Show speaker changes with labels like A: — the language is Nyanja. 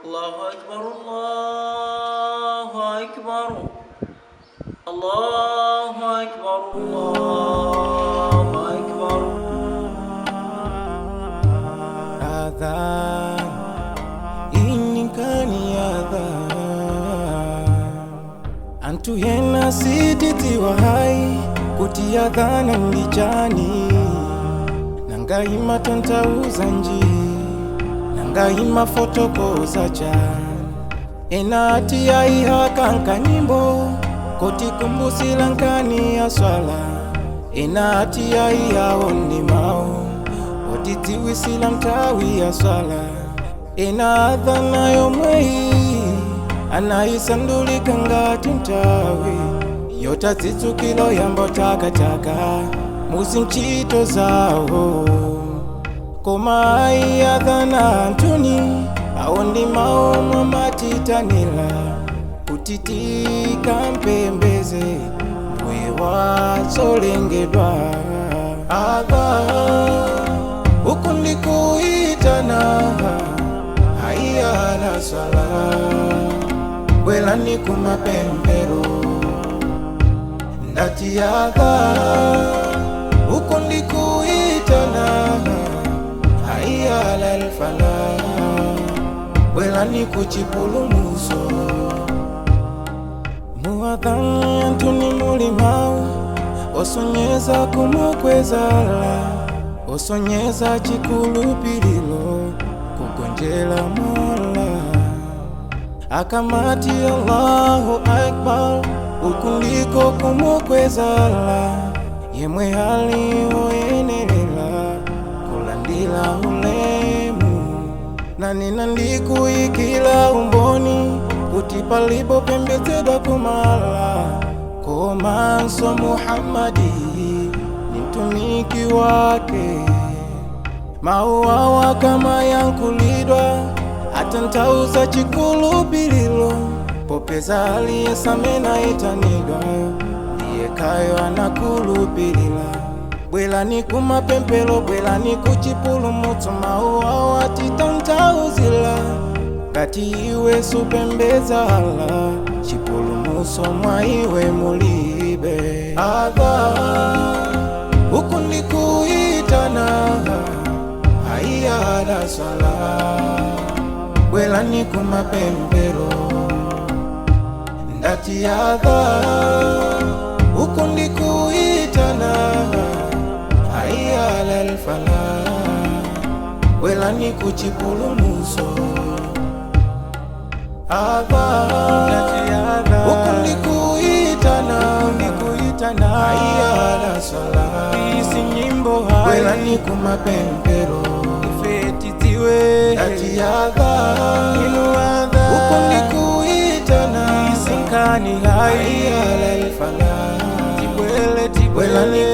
A: الله أكبر، الله أكبر، الله أكبر، الله أكبر.
B: Adhan ini adhan, anthu ena sitidziwa hai kuti adhana ndi chani, nanga imatanthauza nji, nanga imafotokoza chani? Ena ati aihaka nkanyimbo koti kumbusila nkani ya swala. Ena ati aiyawo ndi mawu otidziwisila mtawi ya swala. Ena adhana yomweyi anayisandulika ngati mtawi yotatsitsukilo yambo takataka muzi ntchito zawo. Koma ayi, adhana antuni awo ndi mawu mwamatitanila kuti tikampembeze mbuye wazolengedwa. Adha uku ndikuitana, hayya ala swala, bwelani kumapempero. Ndati adha uku ndikuitana, hayya ala alfala, bwelani kuchipulumuso. Muadhani antuni muli mawu osonyeza kumukwezala, osonyeza chikulupiliro kugonjela Mola. Akamati Allahu Akbar, uku ndiko kumukwezala yemwe ali oyenerera kulandila ulemu. Nanena ndikuyikila umboni kuti palipo pembedzedwa kumala komanso Muhammadi ni mtumiki wake. Mawu awa kama yankulidwa atanthauza chikulupiliro, popeza aliyense amene ayitanidwa ndiye kayo anakulupilira. Bwerani kumapemphero, bwerani kuchipulumutso, mawu awo atitanthauzira. Ngati iwe supembedza Allah, chipulumutso mwa iwe mulibe. Adha uku ndikuitana, hayya ala swala, bwerani kumapemphero. Ndati adha uku ndikuitana, hayya ala alfala, bwerani kuchipulumutso. Adha uku ndikuitana, hayya ala swala,
C: isi nyimbo
B: bwerani kumapemphero.
C: Ife tidziwe.
B: Ndati adha
C: inu adha
B: uku ndikuitana,
C: isinkani
B: hayya ala alfala,
C: tibwele.
B: Bwerani.
C: Tibwele.